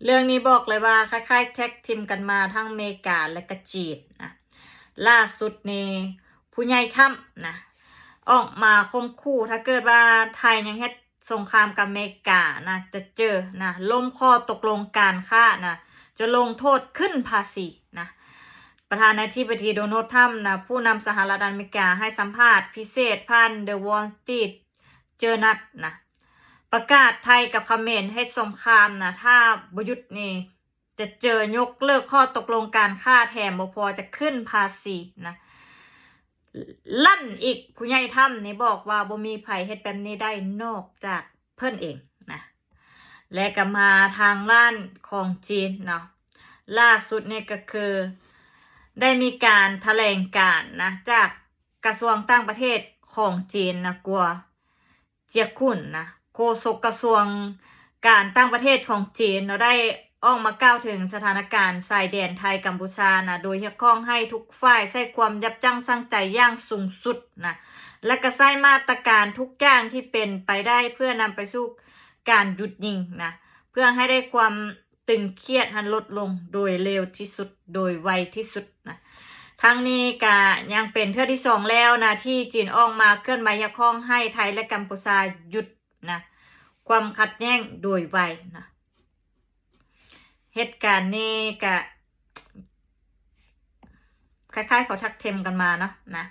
ເລື່ອງນີ້ບອກເລີຍວ່າຄ້າຍໆແທັກທີມກັນມາທັງເມກາ ແລະກະຈີນນະ. ລ່າສຸດນີ້ຜູ້ໃຫຍ່ທຳນະ ອອກມາຂົ່ມຂູ່ ຖ້າເກີດວ່າໄທຍັງເຮັດສົງຄາມກັບເມການະ ຈະເຈີນະ ລົ້ມຂໍ້ຕົກລົງການຄ້ານະ ຈະລົງໂທດຂຶ້ນພາສີນະ. ປະທານາທິບໍດີ ໂດນັລ ທຣຳນະ ຜູ້ນຳສະຫະລັດອາເມລິກາ ໃຫ້ສຳພາດພິເສດຜ່ານ The Wall Street Journal ນະ ປະກາດໄທກັບຂະເໝນເຮັດສົງຄາມນະ ຖ້າບໍ່ຢຸດນີ້ ຈະເຈີຍົກເລີກຂໍ້ຕົກລົງການຄ້າ ແຖມບໍ່ພໍຈະຂຶ້ນພາສີນະ. ລັ່ນອີກ ຜູ້ໃຫຍ່ທຳນີ້ບອກວ່າບໍ່ມີໃຜເຮັດແບບນີ້ໄດ້ນອກຈາກເພິ່ນເອງນະ. ແລະກະມາທາງດ້ານຂອງຈີນເນາະ ລ່າສຸດນີ້ກະຄືໄດ້ມີການຖະແຫຼງການນະ ຈາກກະຊວງຕ່າງປະເທດຂອງຈີນນະ ກົວ ເຈຍກຸນນະ ໂຄສົກກະຊວງການຕ່າງປະເທດຂອງຈີນເນາະ ໄດ້ອອກມາກ່າວເຖິງສະຖານະການຊາຍແດນໄທ-ກຳປູຊານະ ໂດຍຮຽກຮ້ອງໃຫ້ທຸກຝ່າຍໃຊ້ຄວາມຢັບຢັ້ງຊົ່ງໃຈຢ່າງສູງສຸດນະ ແລະກະໃຊ້ມາດຕະການທຸກຢ່າງທີ່ເປັນໄປໄດ້ ເພື່ອນຳໄປສູ່ການຢຸດຍິງນະ ເພື່ອໃຫ້ໄດ້ຄວາມຕຶງຄຽດຫັ້ນລົດລົງໂດຍເລັວທີ່ສຸດ ໂດຍໄວທີ່ສຸດນະ. ທັງນີ້ກະຍັງເປັນເທື່ອທີສອງແລ້ວນະ ທີ່ຈີນອອກມາເຄື່ອນໄຫວຮຽກຮ້ອງໃຫ້ໄທ ແລະກຳປູຊາຢຸດນະ ຄວາມຂັດແຍ່ງໂດຍໄວນະ. ເຫດການນີ້ກະຄ້າຍໆເຂົາທັກເທັມກັນມາເນາະນະ.